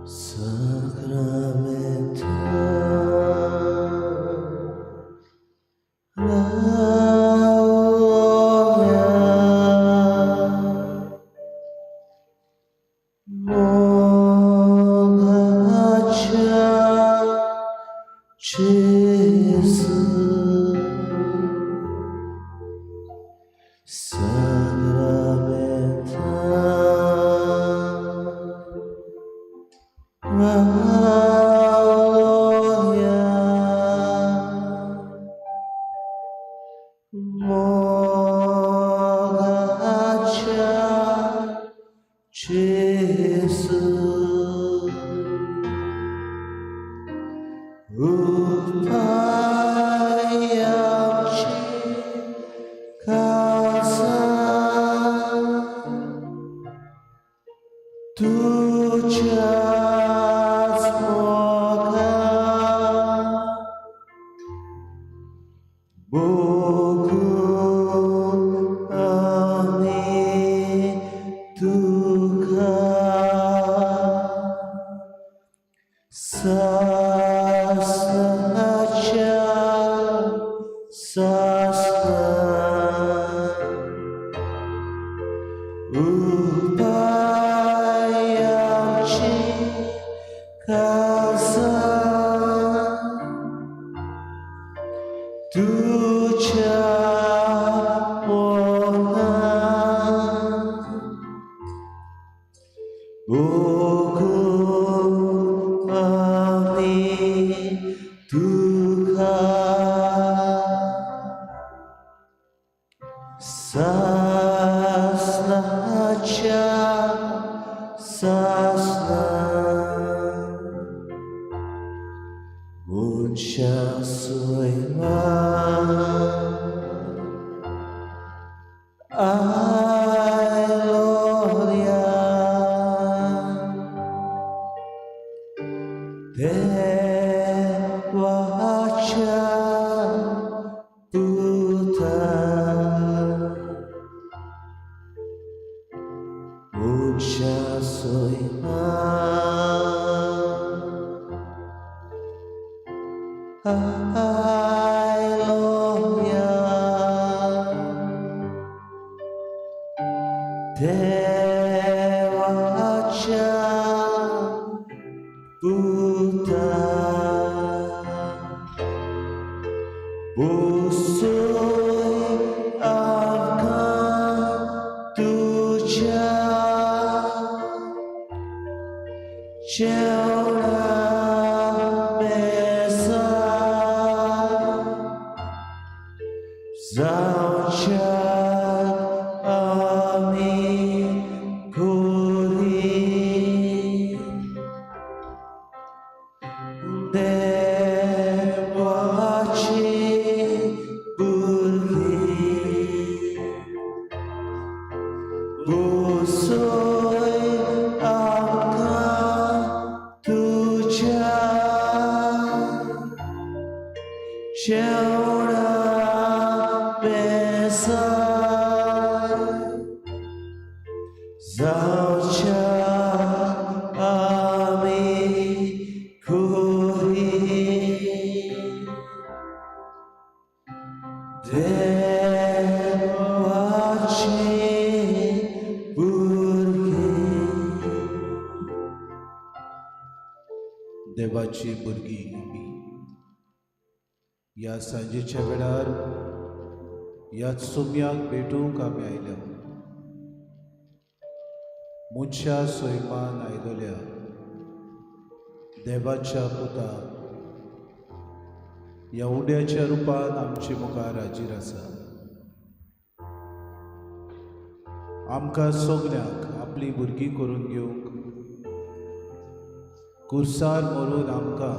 Sacramento देवाची भुरगीं आमी ह्या सांजेच्या वेळार ह्या चोम्याक भेटूंक आमी आयल्या. मनशा सैमान आयलोल्या देवाच्या पुता ह्या उंड्याच्या रुपान आमचे मुखार हाजीर आसा. आमकां सगल्यांक आपली भुरगीं करून घेवंक कुर्सार मरून आमकां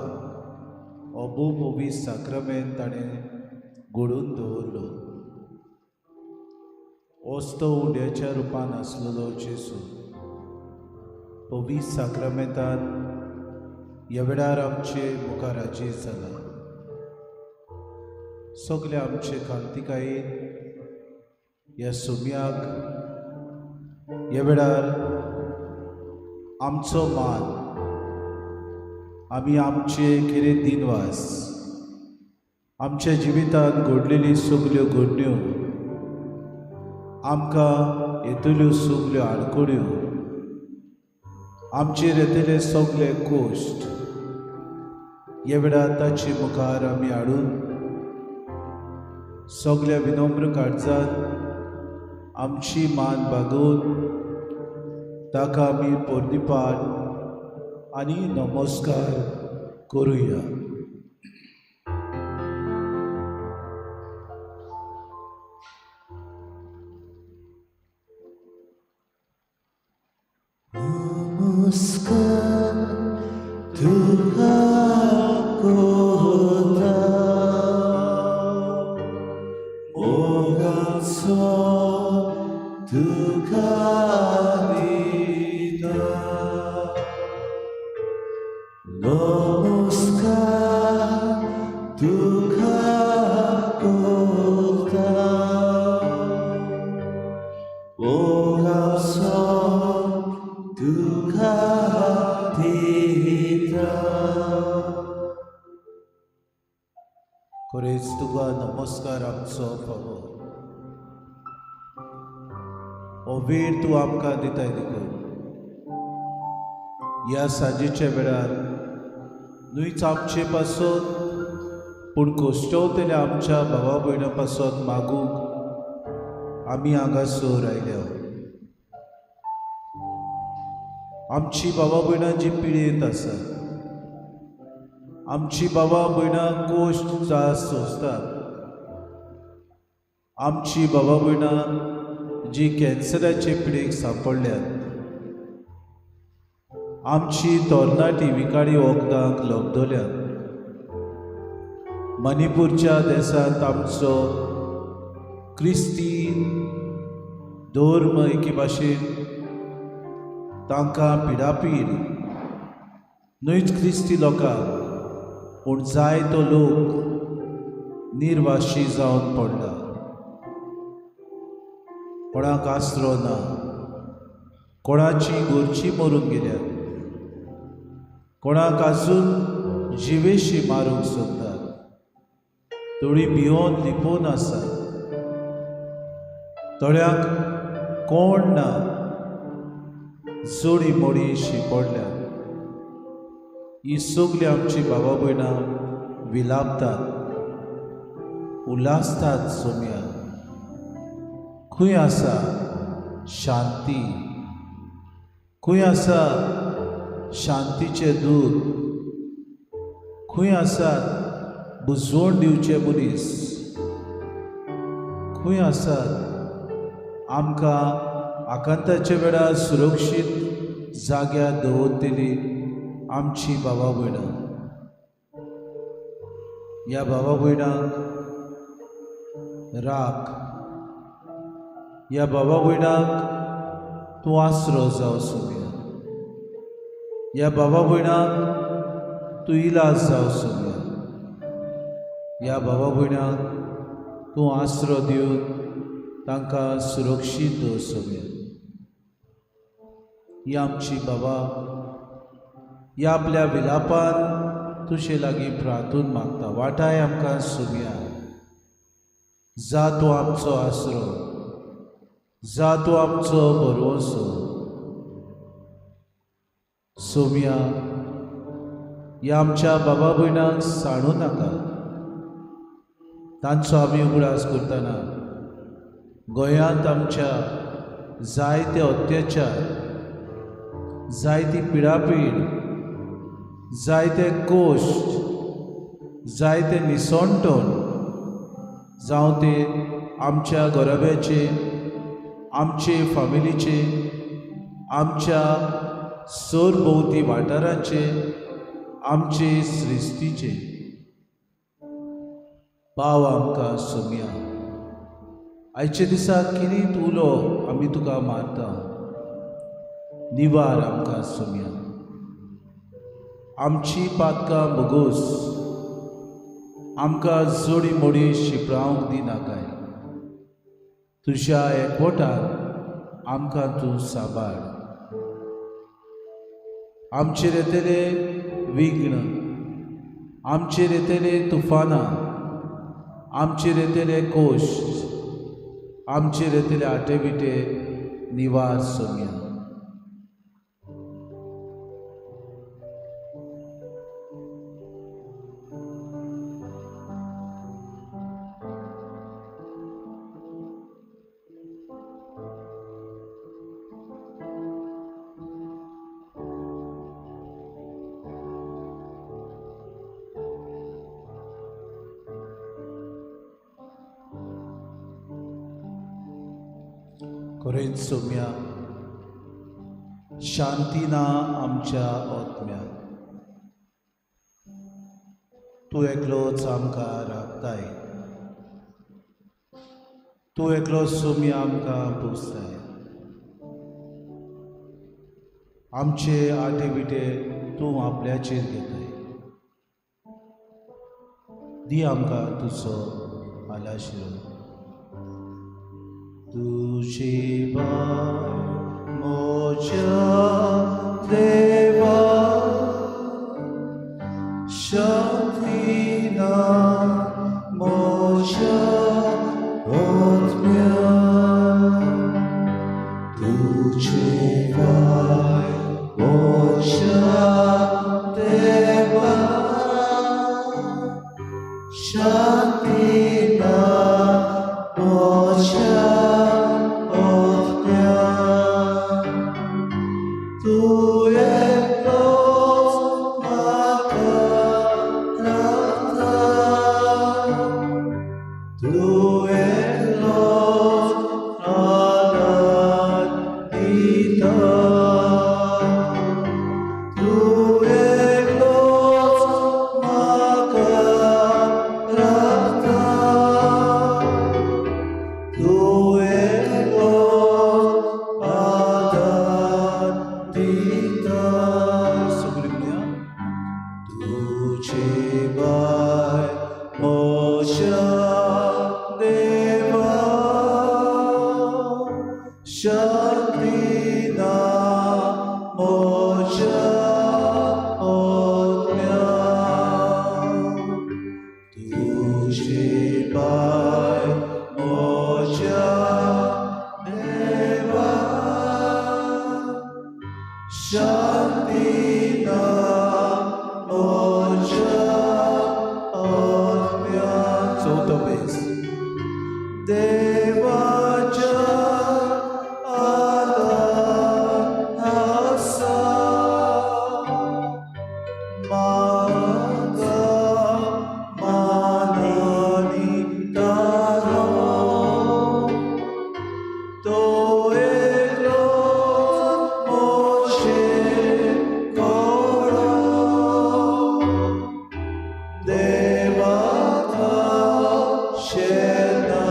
अबोबोबी साक्रमेंत ताणें घडोवन दवरलो. ओस्तो उंड्याच्या रुपान आसलेलो जेजू पवित्र साक्रमेंतान ह्या वेळार आमचे मुखार हाजीर जाला. सगळे आमचे कांतिकायेन ह्या सुम्याक ह्या वेळार आमचो मान आमी आमचे खेरीत दिनवास आमच्या जिवितांत घडलेली सगल्यो घडण्यो, आमकां येतल्यो सगल्यो आडखळ्यो, आमचेर येतले सगले कोश्ट ह्या वेळार ताचे मुखार आमी हाडून सगल्या विनम्र काळजान आमची मान बागोवन ताका आमी पोरदीपाट आनी नमस्कार करुया. नमस्कार तुका कोता, मोगाचो तुका दिता. नमस्कार तुका कोता, मोगाचो तुका दिता. खरेंच तुका नमस्कार आमचो फावो, हो वेळ तूं आमकां दिताय देखून ह्या सांजेच्या वेळार न्हूच आमचे पासत पूण कोश्टवतल्या आमच्या भावा भयणा पासत मागूंक आमी हांगासर आयल्या. आमची बाबा भयणां जी पिळयेंत आसा, आमची बाबा भयणां कोश्ट त्रास सोंसतात, आमची बाबा भयणां जी कॅन्सराचे पिडेक सांपडल्यात, आमची तरणाटी विखारी वखदांक लब्दल्यात, मणिपूरच्या देशांत आमचो क्रिस्ती धर्म एके भाशेन तांकां पिडापीड, न्हूच क्रिस्ती लोकांक पूण जायतो लोक निर्वाशी जावन पडला, कोणाक आसरो ना, कोणाची घरची मरून गेल्यात, कोणाक आजून जिवेशी मारूंक सोदतात, थोडीं भियोन लिपोवन आसात, थोड्यांक कोण ना, जोडी मोडी शिंपडल्यात. ही सगळीं आमची बाबा भयणां विलापतात, उल्हासतात. सोम्या, खंय आसा शांती? खंय आसा शांतीचें दूत? खंय आसात बुजवण दिवचे मनीस? खंय आसात आमकां आकांताच्या वेळार सुरक्षीत जाग्यार दवरतली आमची बाबा भयणां? ह्या बाबा भयणांक राख, ह्या बाबा भयणांक तूं आसरो जावं सोम्या, ह्या बाबा भयणांक तूं इलाज जावं सोम्या, ह्या बाबा भयणांक तूं आसरो दिवन तांकां सुरक्षीत दवर सोम्या. ही आमची बाबा ह्या आपल्या विलापान तुजे लागीं प्रार्थून मागता. वाटाय आमकां सोम्या, जा तूं आमचो आसरो, जा तूं आमचो भरवंसो. सोम्या, ह्या आमच्या बाबा भयणांक सांडू नाका. तांचो आमी उगडास करतना गोंयांत आमच्या जायते अत्याचार, जायती पिडापीड, जायते कोश्ट, जायते निसणटण, जावं ते आमच्या घराब्याचे, आमचे फामिलीचे, आमच्या सरभोंवती वाठाराचे, आमचे सृश्टीचे. पाव आमकां सोम्या. आयच्या दिसा किरीत उलो आमी तुका मारता, निवार आमकां सोम्या. आमची पातकां भोगोस, आमकां जोडी मोडी शिपडावंक दिनाकाय. तुज्या एकवटान आमकां तूं सांबाळ. आमचेर येतले विघ्न, आमचेर येतले तुफानां, आमचेर येतले कोश, आमचेर येतले आटेविटे निवार सोम्या. खरेंच सोम्या, शांती ना आमच्या आत्म्याक, तूं एकलोच आमकां राखताय, तूं एकलोच सोम्या आमकां पोसताय. आमचे आटे विटे तूं आपल्याचेर घेताय. दी आमकां तुजो आलाशिरो. तुझी बाय म्हज्या देवा, शांती ना म्हज्या आत्म्या. तुझी बाय म्हज्या देवा, शांती ना म्हज्या आत्म्या. तूं एकलोच म्हाका राखता, तूं एकलोच आदार दिता, तूं एकलोच म्हाका राखता, तूं एकलोच आदार दिता. सगळीं म्हणया, तुजी बाय म्हज्या देवा, शांती ना म्हज्या आत्म्या. तुजी बाय म्हज्या देवा, शांती ना म्हज्या आत्म्या. चवथो बेस. देवाच्या आदार आसा म्हाका मानानी तारो, तो एकलोच म्हजे कळो. देवाका शेणा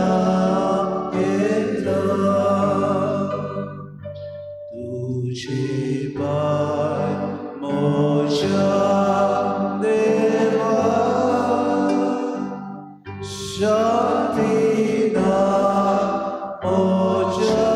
येता. तुझी बाय म्हज्या देवा, शांती ना म्हज्या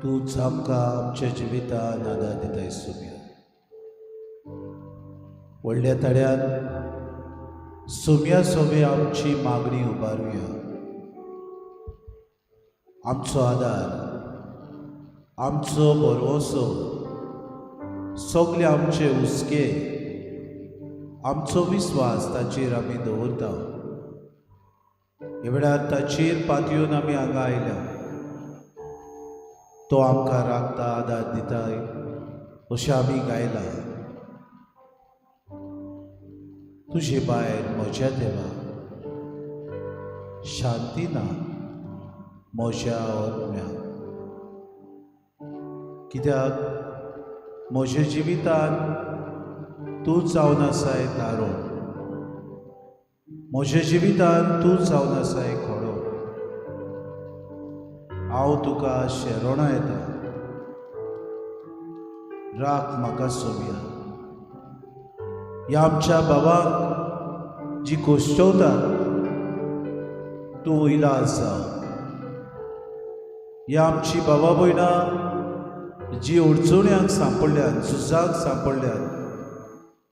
तूंच आमकां आमच्या जिवितान आदार दिताय सोम्या. व्हडल्या तड्यान सोम्या सोमे आमची मागणी उबारुया. आमचो आदार, आमचो भरवंसो, सगळे आमचे हुस्के, आमचो विस्वास ताचेर आमी दवरता. ह्या वेळार ताचेर पातयेवन आमी हांगा आयल्या. तो आमकां राखता, आदार दिताय अशें आमी गायलां. तुजे भायर म्हज्या देवा शांती ना म्हज्या आत्म्याक, कित्याक म्हज्या जिवितान तूं जावन आसाय तारो, म्हज्या जिवितान तूं जावन आसाय खडो. हांव तुका शेरोणा येता, राख म्हाका सोम्या. ह्या आमच्या बाबाक जी कोश्टवतात तूं इलाज जाव. ह्या आमची बाबा भयणां जी अडचण्यांक सांपडल्यात, झुजाक सांपडल्यात,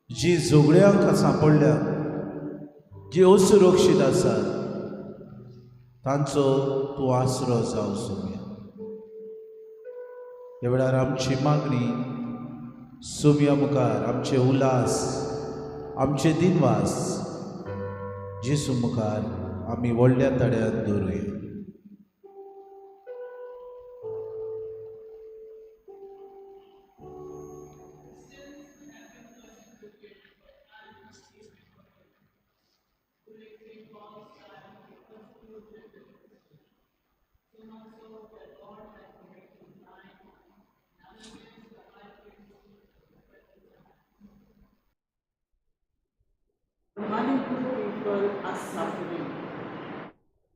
जी झगड्यांक सांपडल्यात, जी असुरक्षीत आसात, तांचो तूं आसरो जावं सोम्या. ह्या वेळार आमची मागणी सोम्या मुखार, आमचे उल्हास, आमचे दिनवास जेजू मुखार आमी व्हडल्या तड्यान दवरुया. Manipur people are suffering.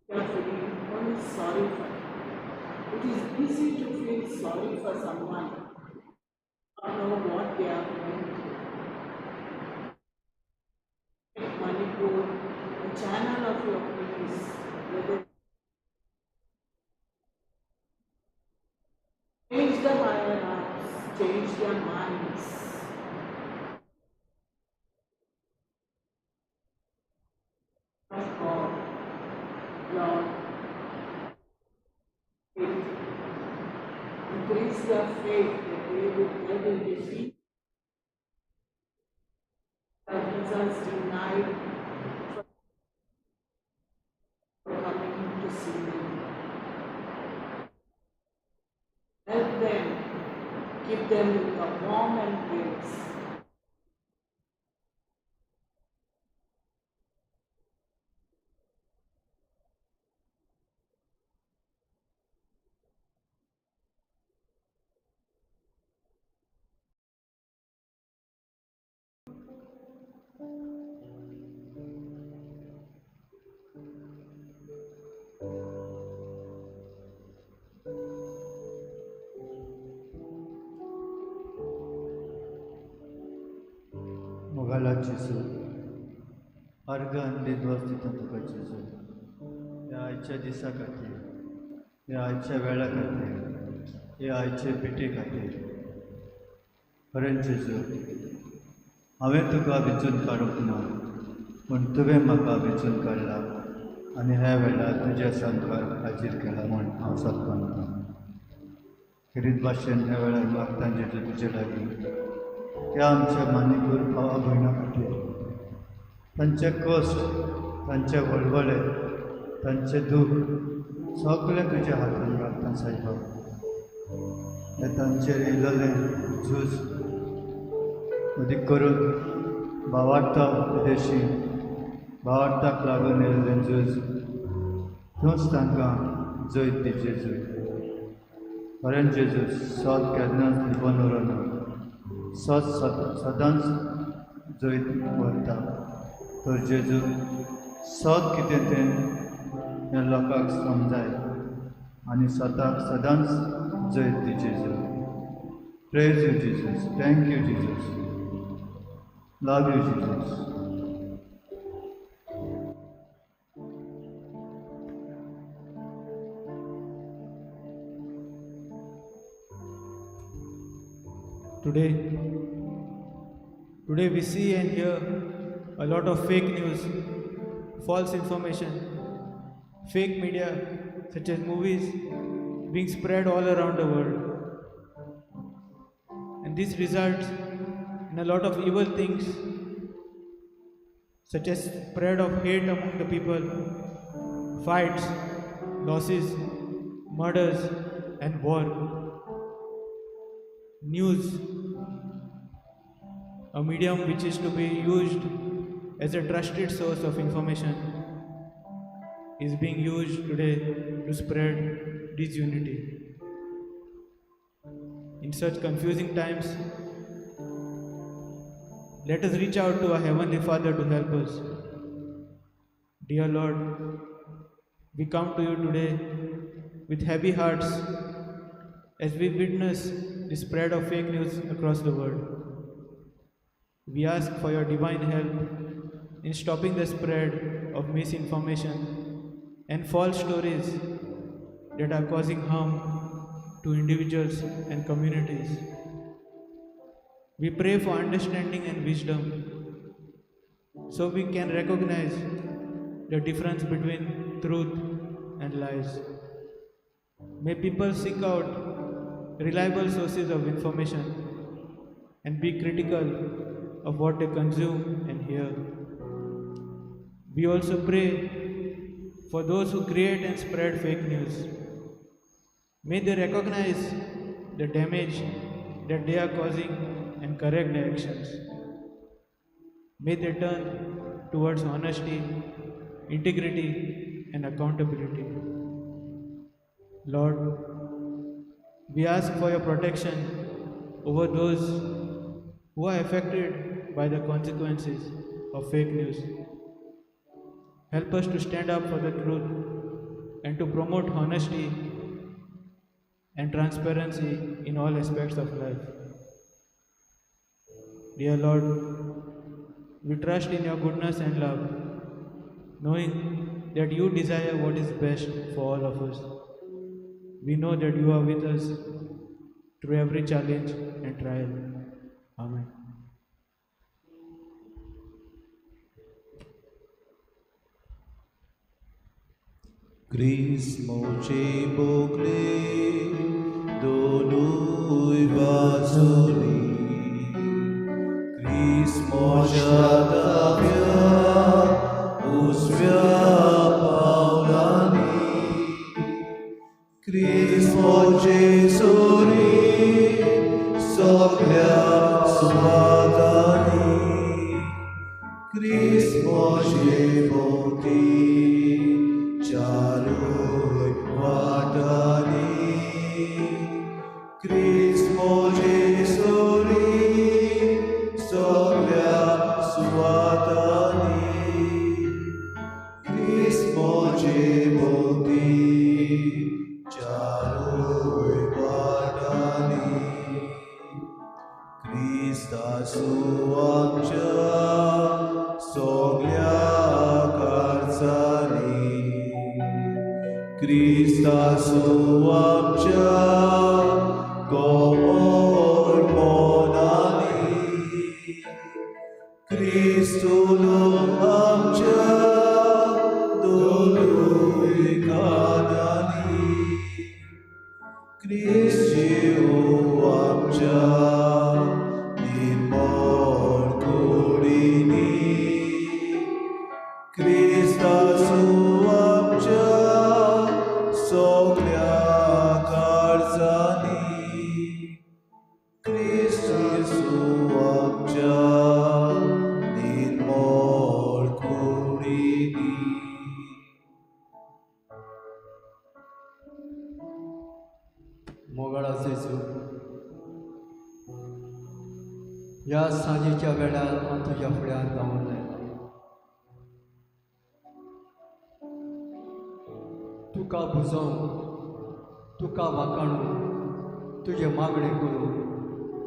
They are feeling only sorry for them. It is easy to feel sorry for someone, not know what they are going through. Make Manipur a channel of your peace, whether change the higher ups, change their minds. Of God, Lord, faith. Increase their faith that they will defeat the visas denied for coming to see me. Help them, keep them in the warm embrace. मोगाला जेजू, अर्घ आनी दिनवास दिता तुका जेजू, ह्या आयच्या दिसा खातीर, ह्या आयच्या वेळा खातीर, ह्या आयचे भेटी खातीर. खरेंच जेजू, हांवें तुका वेंचून काडूंक ना, पूण तुवें म्हाका वेंचून काडला आनी ह्या वेळार तुज्या सामकार हाजीर केला म्हूण हांव सत्मानतां. खेरीत भाशेन ह्या वेळार मागता जेजू तुजे लागीं त्या आमच्या मानिपूर भावा भयणां खातीर, तांचे कश्ट, तांचे वळवळे, तांचें दूख सगळें तुज्या हातान घालता सायबा. हें तांचेर येयलेलें झूज अदीक करून भावार्था विदेशी भावार्थाक लागून येयल्लें झूज, तूंच तांकां जैत दी जेजू. खरेंच जेजू, सत केन्नाच लिपोवन उरना, सत सदांच जैत व्हरता. तर जेजू, सत कितें तें ह्या लोकांक समजाय आनी सताक सदांच जैत दी जेजू. Praise you Jesus, thank you Jesus, love you Jesus. Today we see and hear a lot of fake news, false information, fake media such as movies being spread all around the world. And this results in a lot of evil things such as spread of hate among the people, fights, losses, murders, and war. News, a medium which is to be used as a trusted source of information, is being used today to spread disunity. In such confusing times, let us reach out to our Heavenly Father to help us. Dear Lord, we come to you today with heavy hearts as we witness the spread of fake news across the world. We ask for your divine help in stopping the spread of misinformation and false stories that are causing harm to individuals and communities. We pray for understanding and wisdom so we can recognize the difference between truth and lies. May people seek out reliable sources of information and be critical of what they consume and hear. We also pray for those who create and spread fake news. May they recognize the damage that they are causing and correct their actions. May they turn towards honesty, integrity, and accountability. Lord, we ask for your protection over those who are affected by the consequences of fake news. Help us to stand up for the truth and to promote honesty and transparency in all aspects of life. Dear Lord, we trust in your goodness and love, knowing that you desire what is best for all of us. We know that you are with us through every challenge and trial. Amen. क्रिस्मोचे बोगले दोनूय बाजूनी, क्रिस्मोच्या दाव्या उजव्या पावलांनी, क्रिस्मोचे सुरी सगळ्या सुवातांनी, क्रिस्मोचे भोंवती चारूय वाटांनी, क्रिस्मोचे सुरी सगळ्या सुवातांनी, क्रिस्मोचे भोंवती चारूय वाटांनी, क्रिस्तासू आमच्या सगळ्या कारचांनी, क्रिस्तासू आमच्या कोमल मनांनी, क्रिस्तुलो आमच्या दोनूय कानांनी, क्रिस्त जीव आमच्या निर्मळ कुडींनी, क्रिस्तासू आमच्या सगळ्या कारचांनी, क्रिस्त जेजू आमच्या निर्मळ कुडींनी. मोगाळा जेजू, ह्या सांजेच्या वेळार हांव तुज्या फुड्यान धांवून आयलां. तुका भुजोवंक, तुका वाखाणूंक, तुजें मागणें करूंक,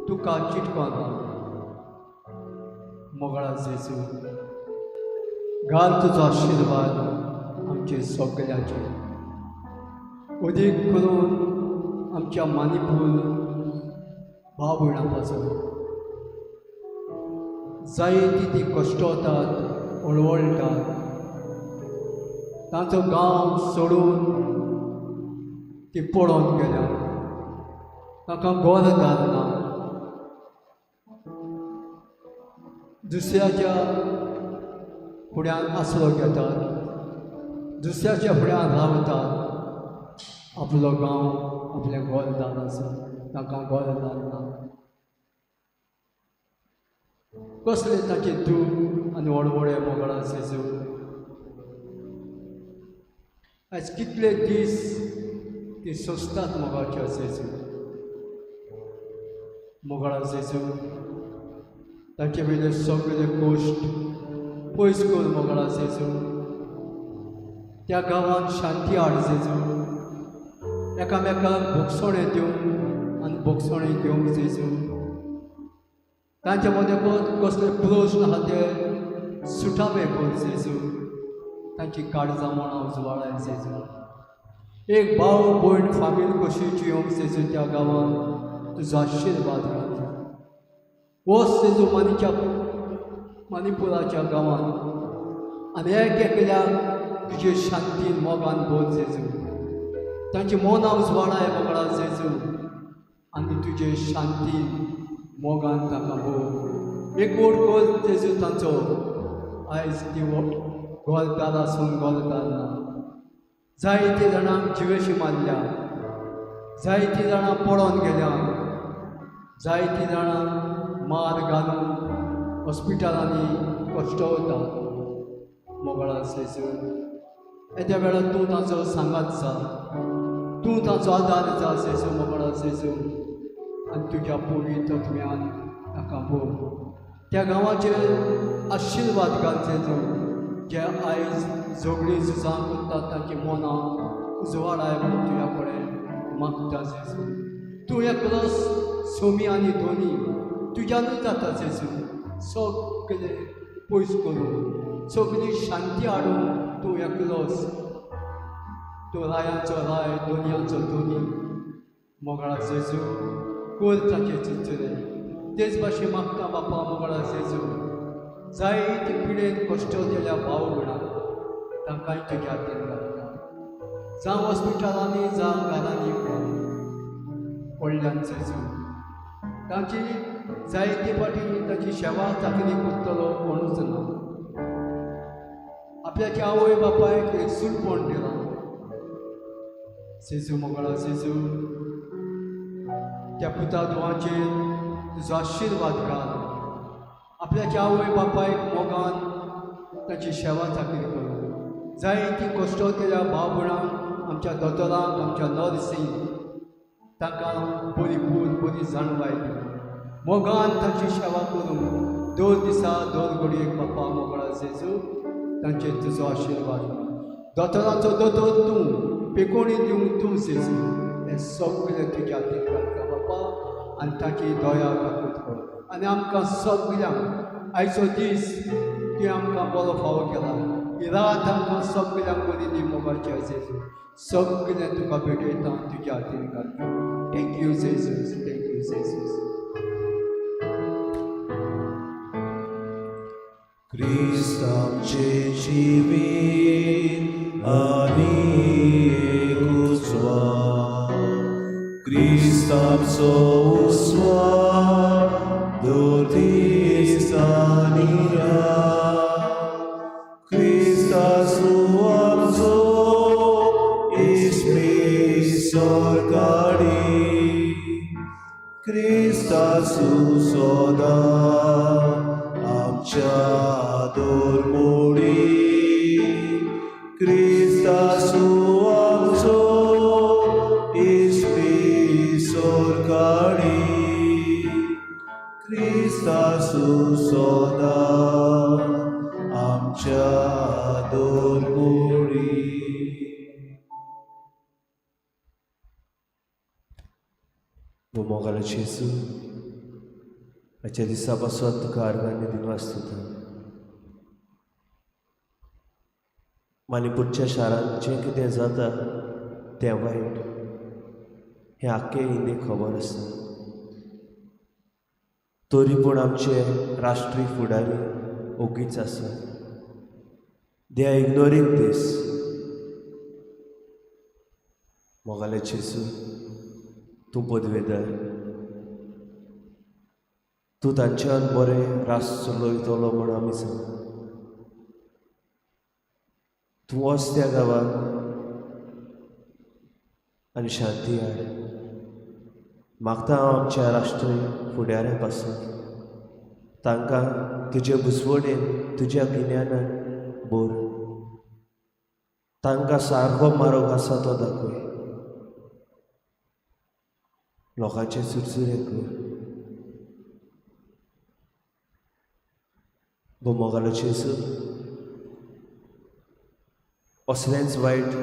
तुका चिटकोन रावूंक. मोगाळा जेजू, घाल तुजो आशिर्वाद आमचे सगळ्याचेर, अदीक करून आमच्या मानिपूर भाव भयणां पासून जायती ती कश्टवतात, वळवळटात, तांचो गांव सोडून ती पळोवन गेल्या, तांकां घर दार ना, दुसऱ्याच्या फुड्यान आसरो घेतात, दुसऱ्याच्या फुड्यान रावतात. आपलो गांव आपलें घर दार आसा, तांकां घर दार ना. कसले ताचे दूख आनी वडवडे मोगळा जेजू. आयज कितले दीस ती सोंसतात मोगाच्या जेजू, मोगळा जेजू. ताचे वयले सगळे कश्ट पयस कर मोगळा जेजू. त्या गांवांत शांती हाड जेजू. एकामेकाक भोगसणें दिवंक आनी भोगसणें घेवंक जेजू. तांच्या मदें कसले प्रस्न आहा ते सुटावे कर जेजू. तांची काळजां मनां उजवाडाय जेजू. एक भाव भयण फामील कशी जियोंक जेजू त्या गांवांत तुजो आशिर्वाद घाल. वच जेजू मानीच्या मणिपुराच्या गांवांत आनी एक एकल्याक तुजे शांतीन मोगान बोध जेजू. तांची मनां उजवाडाय मोगळा जेजू आनी तुजे शांतीन मोगान तांकां बोध. एकवट कर जेजू तांचो. आयज ती गोलदार आसून गोलदार ना. जायते जाणांक जिवेशी मारल्या, जायतीं जाणां पळोवन गेल्या, जायतीं जाणां मार घालून हॉस्पिटलांनी कश्टवतात. मोगळा जेजू, येद्या वेळार तूं ताचो सांगात जा, तूं ताचो आदार जा जेजू, मोगळा जेजू. आनी तुज्या पवित्र आत्म्यान ताका बोल. त्या गांवाचेर आशिर्वाद घाल जेजू. जे आयज झगडीं झुजां करतात तांची मनां उजवाडाय म्हणून तुज्या कडेन मागता जेजू. तूं एकलोच सोमी आनी दोनी तुज्यानूच जाता जेजू. सगळे पयस करून सगळी शांती हाडून तूं एकलोच. तूं रायांचो राय, दोनयांचो दोनी. मोगळा जेजू, कर ताचे चिंतले. तेच भाशेन मागता बापा मोगळा जेजू, जायते पिडेन कश्ट केल्या भाव भयणांक तांकांय तुज्या हातीन घालता. जावं हॉस्पिटलांनी जावं घरांनी पडल्यान जेजू, तांची जायते फावटी ताची सेवा चाकरी करतलो कोणूच ना. आपल्याच्या आवय बापायक एक सुलपण दिलां जेजू. मोगळा जेजू, त्या पुता धुवांचेर तुजो आशिर्वाद घाल. आपल्याच्या आवय बापायक मोगान ताची सेवा चाकरी करूं. जायती कश्ट केल्या भाव भयणांक, आमच्या दोतोरांक, आमच्या नर्सींक, तांकां बरी बूद बरी जाणवाय दी. मोगान तांची सेवा करूं दर दिसा दर घडयेक बापा मोगळा जेजू, तांचेर तुजो आशिर्वाद. दोतोरांचो दोतोर तूं, पेकोणी दिवंक तूं जेजू. हें सगळें तुज्या हातीन घालता बापा आनी ताची दया काकूत कर. आनी आमकां सगळ्यांक आयचो दीस तुवें आमकां बरो फावो केला. ही रात आमकां सगळ्यांक बरी दी मोगाच्या जेजू. सगळें तुका भेटयता, तुज्या हातीन घालता. Thank you Jesus, thank you Jesus. क्रिस्त आमचें जिवीत आनी एक उजवाड, क्रिस्त आमचो उजवाड दर दीस आनी रात. क्रिस्त आसूं आमचो इस्पिरित काडी, क्रिस्त आसूं सदां आमच्या दोरमुडी. क्रिस्त आसूं आमचो इस्पिरित काडी, क्रिस्त आसूं सदां आमच्या दोरमुडी. मोगालो जेजू, आयच्या दिसा पासून तुका आर्गां आनी दिनवास दिता. मणिपूरच्या शारांत जें कितें जाता तें वायट हें आख्खे इंडियेक खबर आसा. तरी पूण आमचे राष्ट्रीय फुडारी ओगीच आसात. They are ignoring this. मोगाले जेजू, तूं पदवेदार, तूं तांच्यान बरें रास चलयतलो म्हूण आमी सांग. तूं वच त्या गांवांत आनी शांती हाड. मागता हांव आमच्या राष्ट्रीय फुडाऱ्यां पासून, तांकां तुजे बुजवणेन, तुज्या गिन्यानान भर. तांकां सारको मार्ग आसा तो दाखय. लोकांचे चुरचुरे कर. गो मोगालो जेजू, असलेंच वायट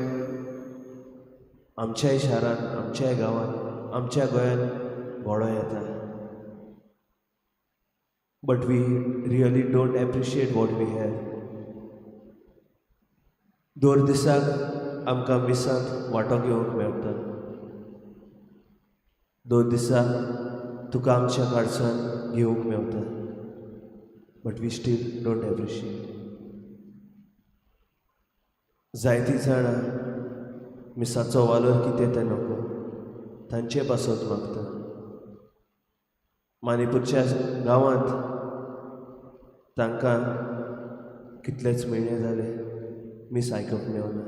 आमच्याय शारांत, आमच्याय गांवांत, आमच्या गोंयांत घडों येता, but we really don't appreciate what we have. दर दिसाक आमकां मिसांत वांटो घेवंक मेळटा. दोन दिसाक तुका आमच्या काळजान घेवंक मेवता, but we still don't appreciate. जायतीं जाणां मिसाचो वालोर कितें तें नको. तांचे पासत मागता. मानिपूरच्या गांवांत तांकां कितलेच म्हयने जाले मीस आयकूंक मेवना.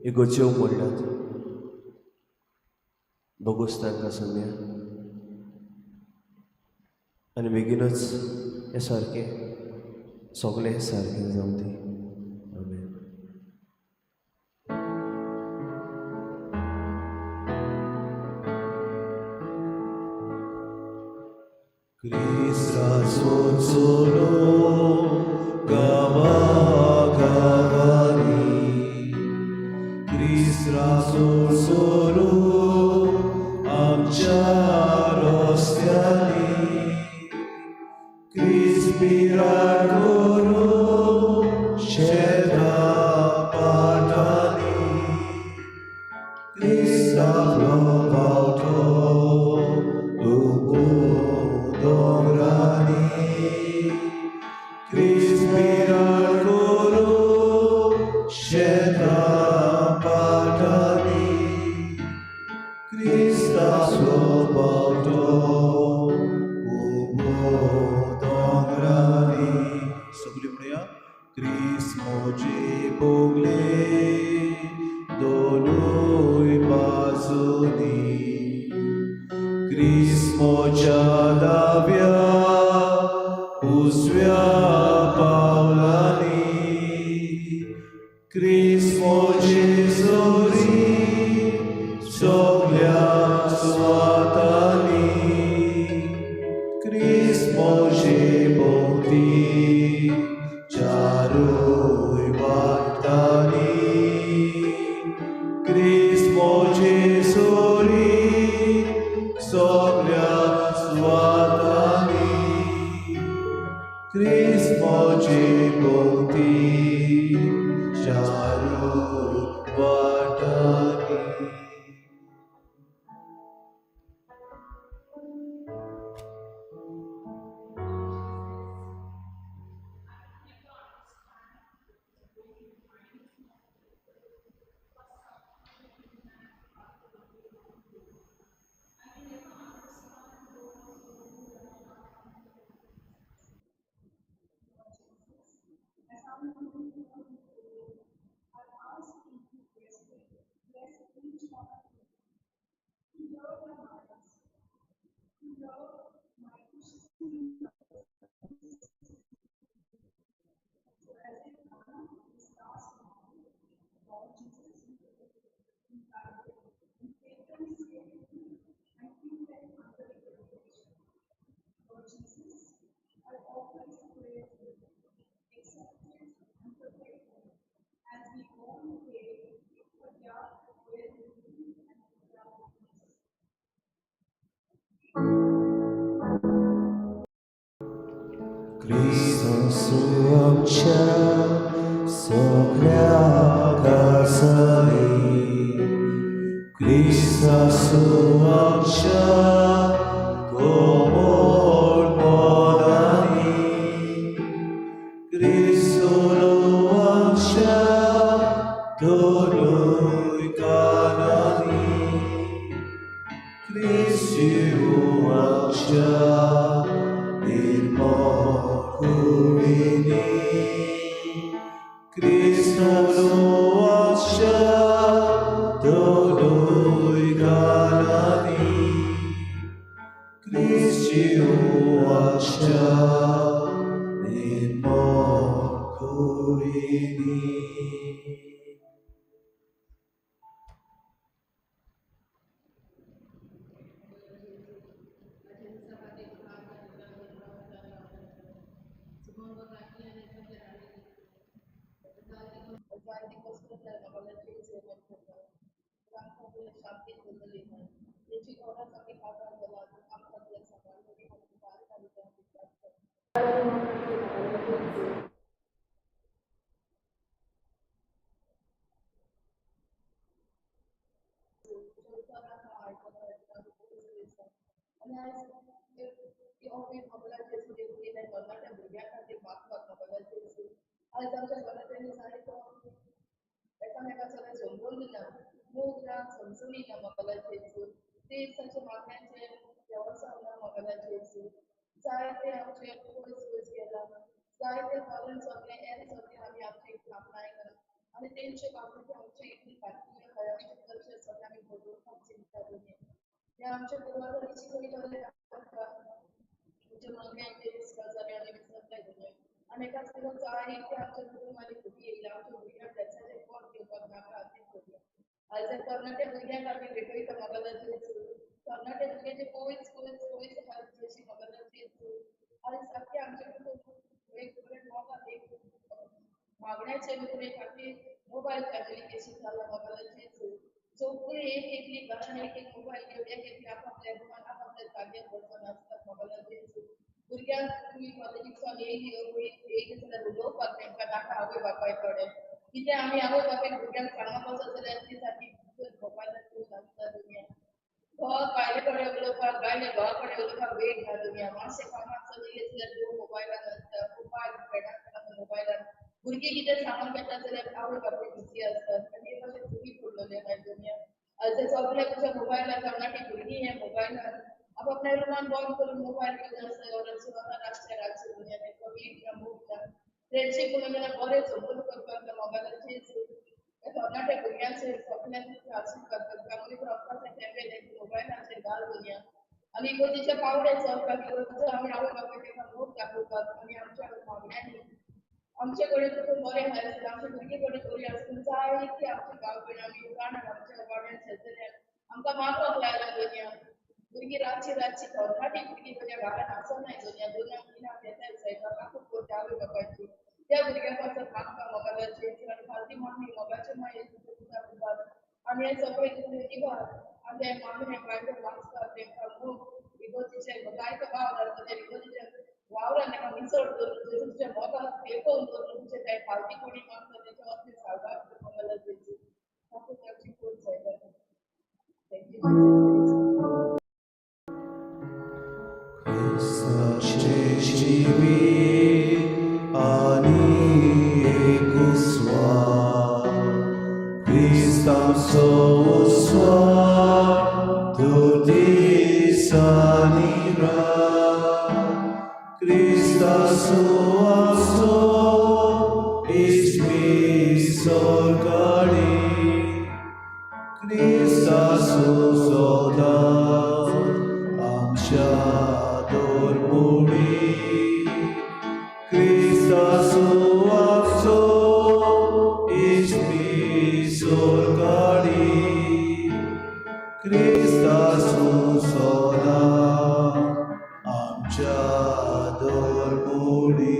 इगोर्ज्यो मोडल्यात. भोगोस तांकां सोम्या आनी बेगीनूच हें सारकें, सगळें सारकें जावं दी. आमेन. क्रिस्ताचो चलो गांवा गांवांनी, क्रिस्ताचो चलो आमच्या रस्त्यांनी, क्रिस्त बिराड करूं शेता पाटांनी, क्रिस्त आपलो पावटो उबो दोंगरांनी, क्रिस्त बिराड करूं शेता पाटांनी, क्रिस्ताचो पावटो उबो दोंगरांनी. सगळीं म्हणया. क्रिस्त म्हजे बोगले दोनूय बाजूनी, क्रिस्त म्हज्या दाव्या उजव्या पावलांनी, क्रिस्त म्हजे सोरी सगल्या सुवातांनी, क्रिस्त म्हजे भोंवती चारूय वाटांनी, क्रिस्त म्हजे सोरी सगल्या सुवातांनी, क्रिस्त म्हजे भोंवती चारूय वाटांनी. I ask you to bless each one of you, to hear my hearts, to hear my Christian. So as I come this last moment, Lord Jesus, we guide them and take them safely and keep them under your protection. Lord Jesus, I offer this prayer to you. Accept it and protect them as we all pray for their well-being and for their peace. क्रिस्त आसूं आमच्या सगळ्या काळजांनी, क्रिस्त आसूं आमच्या कोमल. उलोवंक दोनूय गालांनी क्रिस्ती आमच्या निर्मळ कुडींनी. आयज आमच्या घरांतल्यांनी जायतो एकामेका सगळें समजून दिना, मोग ना, समजून येना मोबायलाचेर. ते ताच्या मागण्यांचें देवस्थान ना मोबायलाचेर. जायते आमचे पयस पयस गेला, जायते फॉरेन सगळे एन सगळे आमी आमचे आपणायना आनी तेंचे बाबतींत आमचे इतली भारतीय हय आमचे कल्चर सगळें आमी बदलपाक चिंतता दुनिया. हें आमच्या कुटुंबांत सगळीं आमच्या मागण्यांचेर डिस्कस जालें आनी विसरताय दुनिया. आनी एकाच दिसा जायते आमच्या कुटुंबांनी भुरगीं येयल्या, आमच्या भुरग्यांक ब्लेसाचें पोट घेवपाक नाका तें करुया. आयज तरणाट्या भुरग्यांक आमी भेटयता मोबायलाचेर. तरणाट्या भुरग्यांचे पयस पयस पयस आहा जशी मोबायलाचेर. आयज सारकें आमचें कुटुंब एक बरें मोगान एक मागण्याचें भितर एक खातीर मोबायल फॅमिली कशी जाला मोबायलाचेर. सगळीं एक एकली घरान एक एक मोबायल घेवन एक एकली आपापल्या रुमान आपापल्या जाग्यार बसून आसतात मोबायलाचेर. भुरग्यांक तुमी कॉलेजीक सावन येयली येयली जाल्यार उलोवपाक तेंकां नाका आवय बापाय कडेन. कितें आमी आवय बापायक भुरग्यांक सांगप वचत जाल्यार ती सारकी मोबायलाचेर आसता दुनिया. घोव बायले कडेन उलोवपाक, बायले घोवा कडेन उलोवपाक वेळ ना दुनिया. मातशें कामाक सावन येयलें जाल्यार घोव मोबायलान आसता, बायल फ्रेंडां कडेन मोबायलान. भुरगीं कितें सांगूंक येता जाल्यार आवय बापूय बिजी आसतात आनी हे कशें चुकी पडलेलें आहा दुनिया. आयज सगळे कशें मोबायलान तरणाटीं भुरगीं हें मोबायलान आपापल्या रुमान बंद करून मोबायल घेवन आसता. वरां रातचें रातचें दुनिया तें कमी ना, मोग ना, फ्रेंडशीप म्हणून जाल्यार बरें समजून करपाक ना मोबायलाचेर. तरणाट्या भुरग्यांचेर सगळ्यांक आशिर्वाद करता रक्ताचे मोबायलाचेर घाल दुनिया. आनी इगर्जेच्या पावडे चलपाक इगर्जेचो आमी आवय बापायक तेंकां मोग दाखोवपाक आनी आमच्या मागण्यांनी आमचे कडेन तुका बरें आसा जाल्यार आमच्या भुरगीं कडेन बरी आसून जायती आमच्या गांवकडेन आमी जाणात आमच्या वाड्यान शेजऱ्यान आमकां मागपाक लायला दुनिया. भुरगीं रातची रातची तरणाटी भुरगीं म्हज्या घरान आसनाय दुनिया. दोनांक तिनांक येताय स्वयंपाकाकूच करता आवय बापायची. त्या भुरग्यां पासत मागता मोबायलाचेर आनी फालती मागणी मोबायलाचेर मागीर तुका आनी हें सगळें तुजें दिवार आनी तें मागणें बायलो वाचतात तेंकां मोग इगर्जेचे जायते वावर आसता त्या इगर्जेच्या वावरान तेंकां मिसळ करून जेजूच्या मोगाक पेपोवन करून तुजें ते फालती कोणी मागता तेच्या वास्ते साल्वार मोबायलाचेर. तातूंत आमची कोण जायता. Thank you Jesus. क्रिस्ताचें जिवीत आनी एक उस्वास, क्रिस्ताचो उस्वास तूं दीस आनी रात. क्रिस्ताचो आमचो इस्मिसोर गाडी, क्रिस्ताचो सदांच आमच्या दोरमुडी. क्रिस्ताचो आमचो इस्मिसोर गाडी, क्रिस्ताचो सदांच आमच्या दोरमुडी.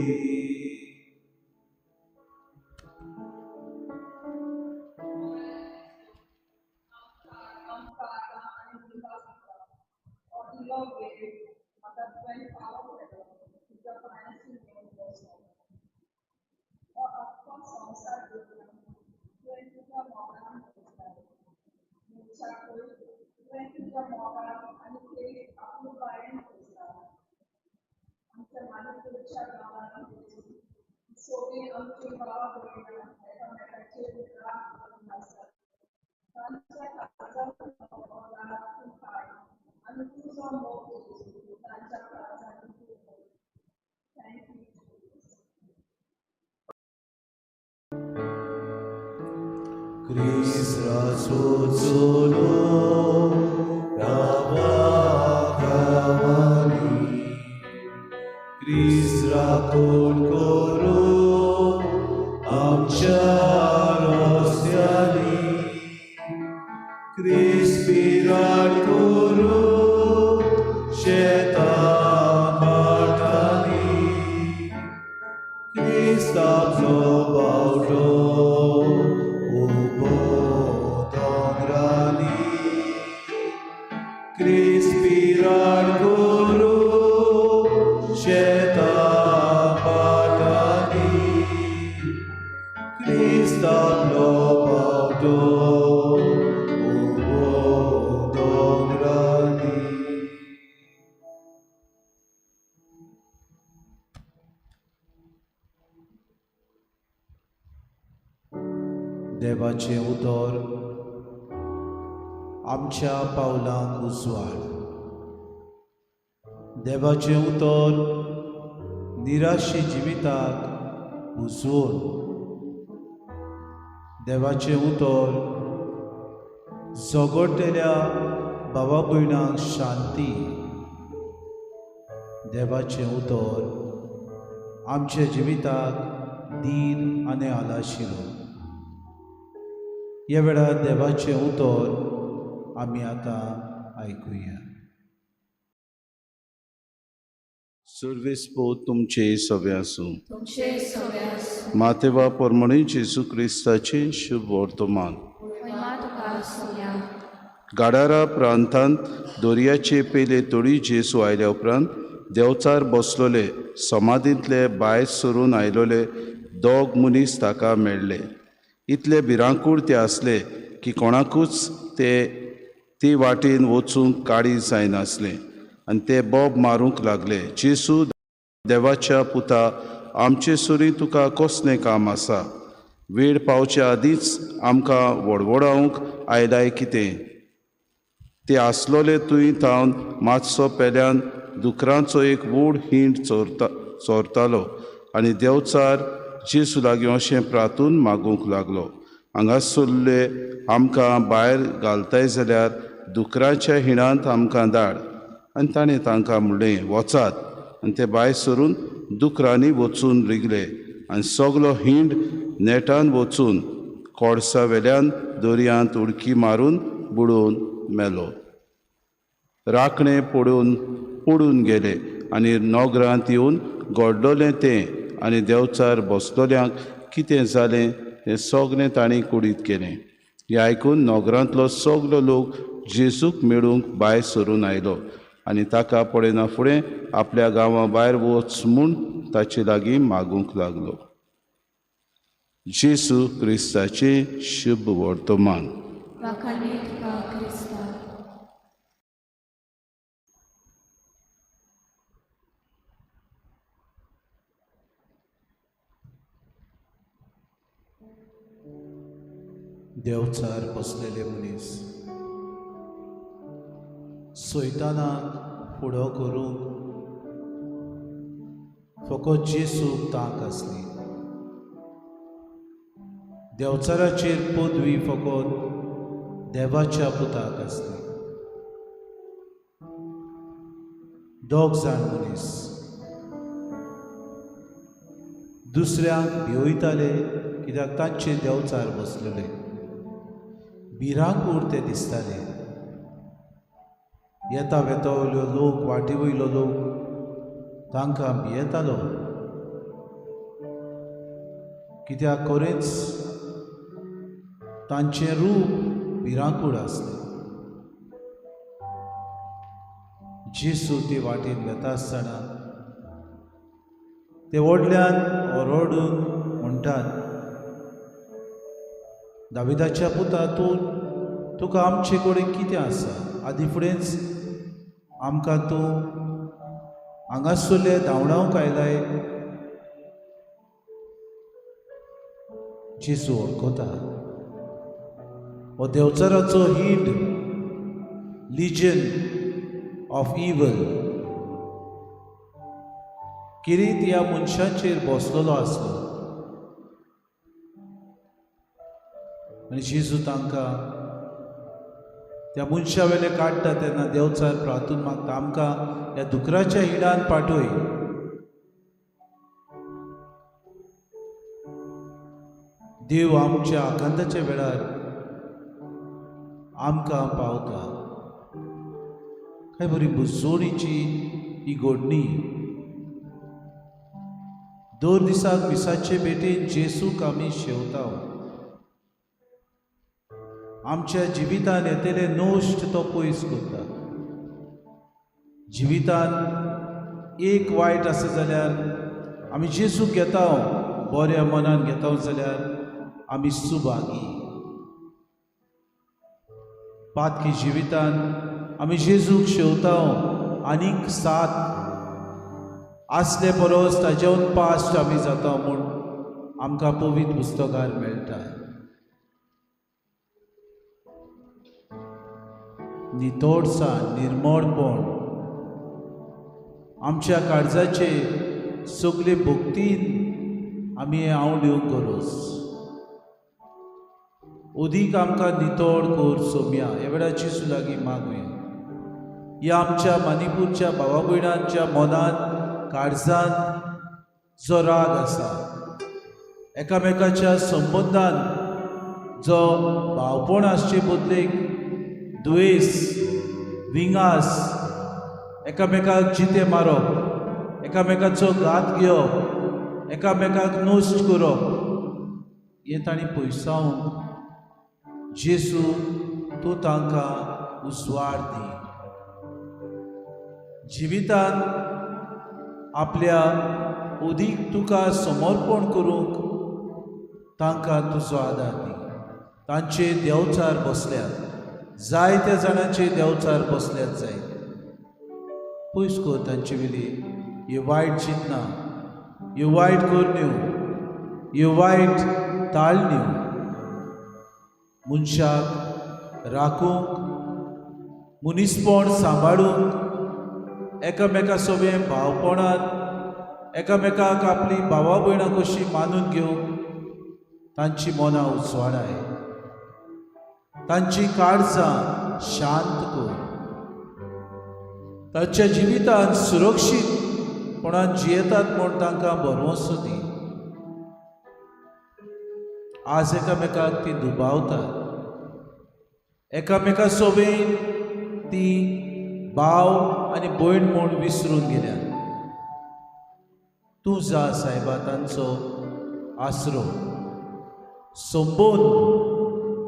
सगळीं आमची भाव भयणां एकामेकाचेर राग करून आसात. तांच्या काळजांत हो राग तूं काड आनी तुजो मोग जेजू तांच्या काळजांत तूं भर. Thank you Jesus. क्रिस्ताचो चलो रावा गांवांनी क्रिस्त राखण करूं आमच्या रस्त्यांनी क्रिस्त पिराड करूं शेतां भाटांनी क्रिस्त आपलो बावटो उबो दोंगरांनी क्रिस्त पिराड करूं शेतां भाटांनी क्रिस्त आपलो बावटो उबो दोंगरांनी. देवाचें उतर आमच्या पावलांक उजवाड, देवाचें उतर निराशी जिविताक उजवून, देवाचें उतर झगडटेल्या भावा भयणांक शांती, देवाचें उतर आमच्या जिविताक धीर आनी आलाशिरो. ह्या वेळार देवाचें उतर आमी आतां आयकुया. सर्वेस्पोत तुमचे सवे आसूं. मातेवा परमणी जेजू क्रिस्ताचें शुभ वर्तमान. गाडारा प्रांतांत दर्याचे पेले तोडी जेजू आयल्या उपरांत देवचार बसलोले समाधींतले भायर सरून आयलोले दोग मनीस ताका मेळ्ळे. इतले भिरांकूळ ते आसले की कोणाकूच ते ती वाटेन वचूंक काळीज जायनासलें आनी ते बोब मारूंक लागले, जेजू देवाच्या पुता, आमचे सरी तुका कसलें काम आसा? वेळ पावचे आदींच आमकां वडवडावंक आयलाय कितें? ते आसलोले तुंय थावन मातसो पेल्यान दुकरांचो एक व्हड हिंड चोरतालो आनी देवचार जेजू लागीं अशें प्रातून मागूंक लागलो, हांगासरले आमकां भायर घालताय जाल्यार दुकराच्या हिणांत आमकां धाड. आनी ताणें तांकां म्हणलें, वचात. आनी ते भायर सरून दुकरांनी वचून रिगले आनी सगलो हिंड नेटान वचून कोडसा वेल्यान दर्यांत उडकी मारून बुडोवन मेलो. राखणे पडून गेले आनी नोगरांत येवन घडलोलें तें आनी देवचार बसलोल्यांक कितें जालें तें सगलें तांणी कुडीत केलें. हें आयकून नोगरांतलो सगलो लोक जेजूक मेळूंक भायर सरून आयलो आनी ताका पळयना फुडें आपल्या गांवा भायर वच म्हूण ताचे लागीं मागूंक लागलो. जेजू क्रिस्ताचें शुभ वर्तमान. देवचार बसलेले मनीस सैतानाक फुडो करूंक फकत जेजूक तांक आसली. देवचाराचेर पदवी फकत देवाच्या पुताक आसली. दोग जाण मनीस दुसऱ्यांक भिवयताले कित्याक तांचे देवचार बसलेले भिरांकूळ ते दिसताले. येता वेता वयलो लोक, वाटे वयलो लोक तांकां भियेतालो कित्याक खरेंच तांचें रूप भिरांकूळ आसलें. जेजू ते वाटेन वेता आसतना ते व्हडल्यान ओरडून म्हणटात, दाविदाच्या पुता, तूं तुका आमचे कडेन कितें आसा? आदी फुडेंच आमकां तूं हांगासरले धांवडावंक आयलाय. जेजू वळखता हो देवचाराचो हिंड, लिजन ऑफ इवल किरीत ह्या मनशाचेर बसलेलो आसलो. आनी जेजू तांकां त्या मनशा वेले काडटा तेन्ना देवचार प्रार्थून मागता, आमकां ह्या दुकराच्या हिडान पाठय. देव आमच्या आकांताच्या वेळार आमकां पावता. काय बरी बुजोणीची ही घडणी. दर दिसाक मिसाचे भेटेन जेसूक आमी शेवता. आमच्या जिवितान येतले नश्ट तो पयस करता. जिवितान एक वायट आसा जाल्यार आमी जेसूक घेता, बऱ्या मनान घेता जाल्यार आमी सुभागी. पातकी जिवितान आमी जेजूक शेवता आनीक सात आसले परस ताजेवन पास्ट आमी जाता म्हूण आमकां पवित्र पुस्तकार मेळटा. नितळसाण, निर्मळपण आमच्या काळजाचे सगळे भक्तीन आमी हांव दिवंक गरज. अदीक आमकां नितळ कर सोम्या. ह्या वेळार जेजू लागीं मागुया. ह्या आमच्या मणिपूरच्या भावा भयणांच्या मनांत काळजांत जो राग आसा, एकामेकाच्या संबंदान जो भावपण आसचे बदलेक दुयेंस, विंगास, एकामेकाक जिते मारप, एकामेकाचो घात घेवप, एकामेकाक नश्ट करप, हें तांणी पयसावंक जेजू तूं तांकां उजवाड दी. जिवितांत आपल्या अदीक तुका समर्पण करूंक तांकां तुजो आदार दी. तांचे देवचार बसल्यात, जायत्या जाणांचे देवचार बसल्यात जायत. पयस कर तांचे वेली ह्यो वायट चिंतना, ह्यो वायट करण्यो, ह्यो वायट ताळण्यो. मनशाक राखूंक, मनीसपण सांबाळूंक, एकामेका सोबें भावपणान एकामेकाक आपली भावा भयणां कशी मानून घेवंक तांची मनां उजवाडाय, तांची काळजां शांत कर. तांच्या जिवितांत सुरक्षीतपणान जियेतात म्हूण तांकां भरवंसो दी. आज एकामेकाक ती दुबावतात, एकामेका सोबेन ती भाव आनी भयण म्हूण विसरून गेल्यात. तूं जा सायबा तांचो आसरो. संबोध,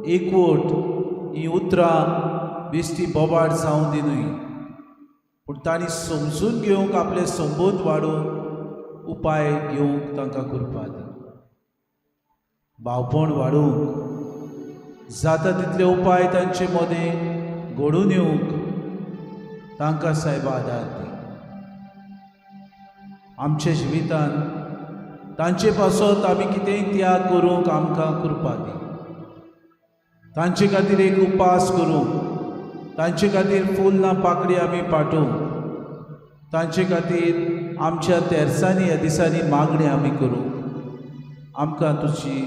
एकवट ही उतरां बेश्टी बोबाड जावं दी न्हय, पूण तांणी समजून घेवंक आपले संबोध वाडोवंक उपाय घेवंक तांकां करपा दी. भावपण वाडोवंक जाता तितले उपाय तांचे मदें घडून येवंक तांकां सायबा आदार दी. आमच्या जिवितांत तांचे पासत आमी कितेंय त्याग करूंक आमकां कृपा दी. तांचे खातीर एक उपास करूंक, तांचे खातीर फुलां पाकडी आमी पाठोवंक, तांचे खातीर आमच्या तेरसांनी ह्या दिसांनी मागणें आमी करूंक आमकां तुजी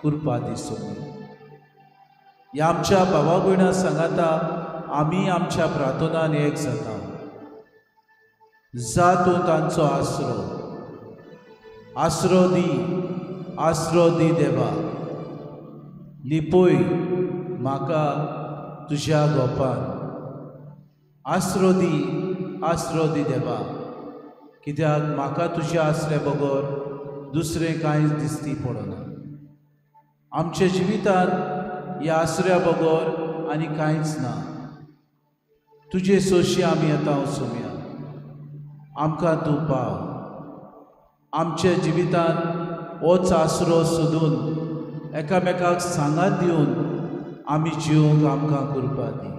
कृपा दिसूं. ह्या आमच्या भावा भयणां सांगाता आमी आमच्या प्रार्थनान एक जाता. जा तूं तांचो आसरो, आसरो दी, आसरो दी देवा. लिपय म्हाका तुज्या गोपान. आसरो दी, आसरो दी देवा, कित्याक म्हाका तुज्या आसऱ्या बगर दुसरें कांयच दिसती पडना. आमच्या जिवितांत ह्या आसऱ्या बगर आनी कांयच ना. तुजे सोशी आमी येता सोम्या, आमकां तूं पाव. आमच्या जिवितांत होच आसरो सोदून एकामेकाक सांगात दिवन आमी जिवंक आमकां कृपा दी.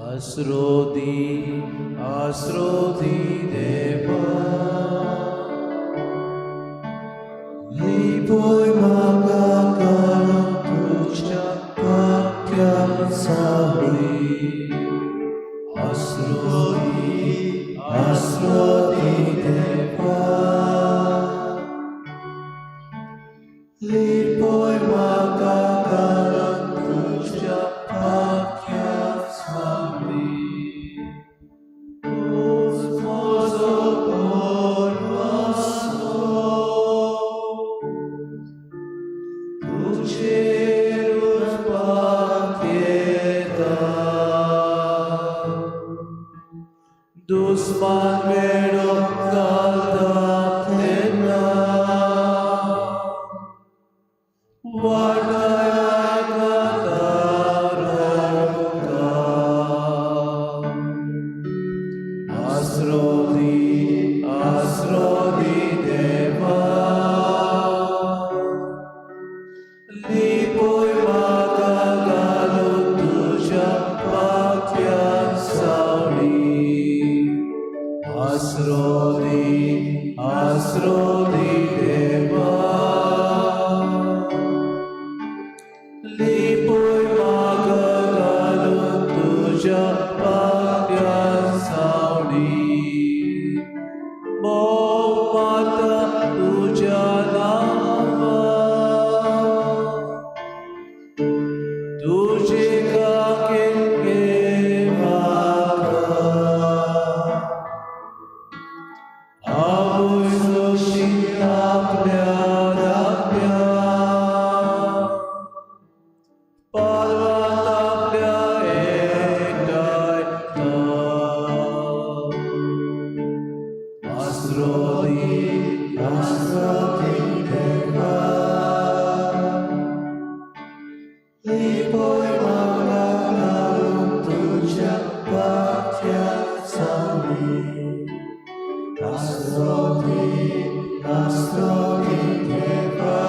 आसरो दी, आसरो दी देवा, लिपय म्हाका काडून तुज्या पाक्या सावळी. तुजेरूच पातयेता दुस्मान वेडो घालता तेन्ना वाटाय आका आसरो दी आसरो दी देवा लिपोय म्हाका घालून तुज्या पात्यान सावळी आसरो दी आसरो दी देवा लिपोय म्हाका घालून तुज्या पात्यान सावळी भोव माता तुज्या नांवा तुजे खाकेन घे म्हाका आवय कशी आपल्या धाकट्या पालवान आपल्या एकठांयता आसरो दी आसरो दी देवा लिपोय म्हाका घालून तुज्या पात्या सावळी आसरो दी आसरो दी देवा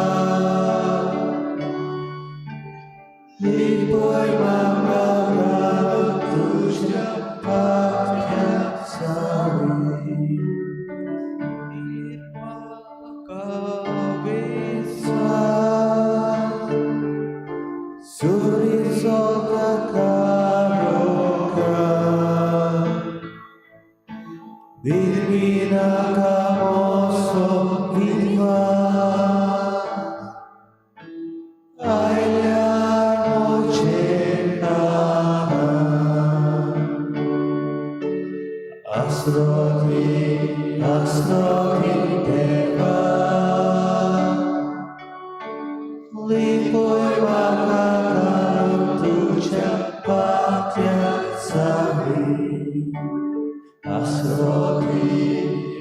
लिपोय म्हाका घालून तुज्या पात्या सावळी विस्वास सुरीचो कारोका Divina camoso viva आयल्यार मोचे आसरो दी आसरो दी देवा लिपोय म्हाका घालून तुज्या पात्या सावळी आसरो दी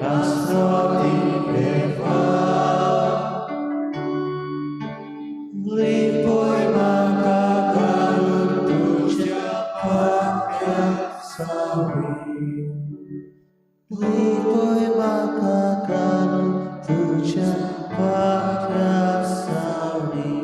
आसरो दी देवा लिपोय म्हाका घालून तुज्या पात्या सावळी लिपोय म्हाका घालून तुज्या पात्या सावळी.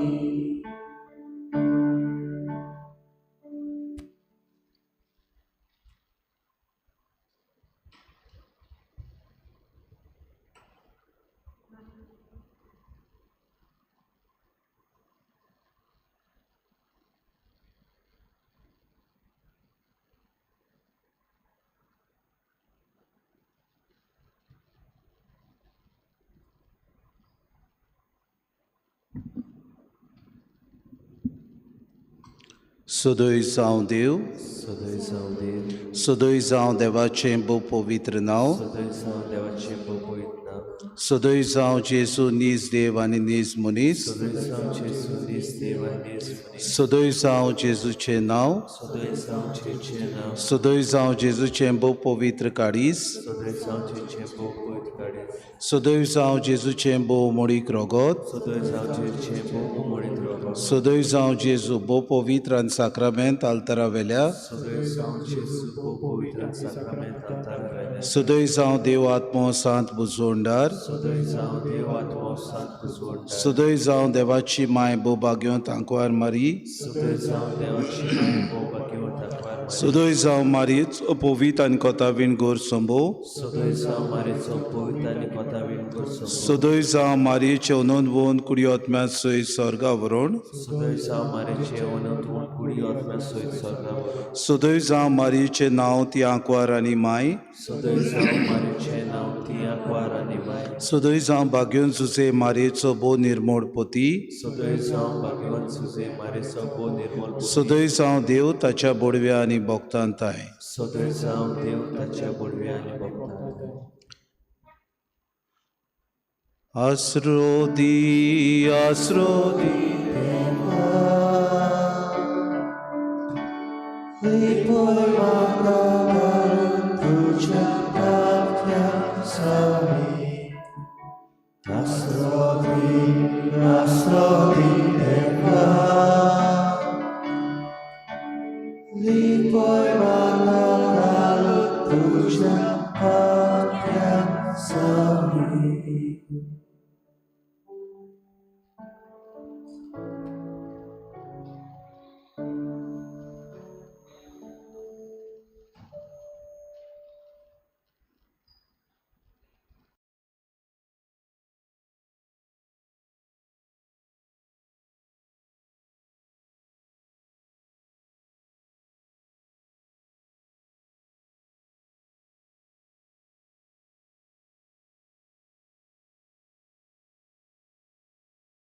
सदय जावं देव, सदय जावं देव, सदय जावं देवाचें भोव पवित्र नांव, सदय जावं देवाचें भोव पवित्र नांव, सदय जावं जेजू नीज देव आनी नीज मनीस, सदय जावं जेजू नीज देव आनी नीज मनीस, सदय जावं जेजूचें नांव, सदय जावं जेजूचें नांव, सदय जावं जेजूचें भोव पवित्र काडीस, सदय जावं जेजूचें भोव पवित्र काडीस, सदय जावं जेजूचें भोव मोडीक रोगत, सदय जावं जेजूचें भोव मोडीक रोगत, सदय जावं जेजू भोव पवित्र आनी साक्रामेंत आल्तारा वेल्या, सदय जावं जेजू भोव पवित्र आनी साक्रामेंत आल्तारा वेल्या, सदय जावं देव आत्मो सांत बुजवणदार, सदय जावं देव आत्मो सांत बुजवणदार, सदय जावं देवाची माय भोव भाग्योंत आंकवार मारी, सदय जावं देवाची माय भोव भाग्यवंत आंकवार मारी, सदय जावं मारयेचो पवित्र आनी कोतावीण गोर संभव, सदय जावं मारयेचो पवित्र आनी कोतावीण गोर संभव, सदय जावं मारयेचे अनंत कुडी आत्म्या सयत स्वर्गा व्हरण, सदय जावं मारयेचे अनंत कुडी आत्म्या सयत स्वर्गा व्हरण, सदय जावं मारयेचें नांव ती आंकवार आनी माय, सदय जावं मारयेचें नांव ती आंकवार आनी माय, सदय जावं भाग्यवंत जुजे मारयेचो भोव निर्मोळ पती, सदय जावं भाग्यवंत जुजे मारयेचो भोव निर्मळ पती, सदय जावं देव ताच्या बोडव्या आनी भक्तांताय, सदय जावं देव ताच्या बोडव्या आनी भक्तांताय. आसरो दी आसरो दी देवा, दी.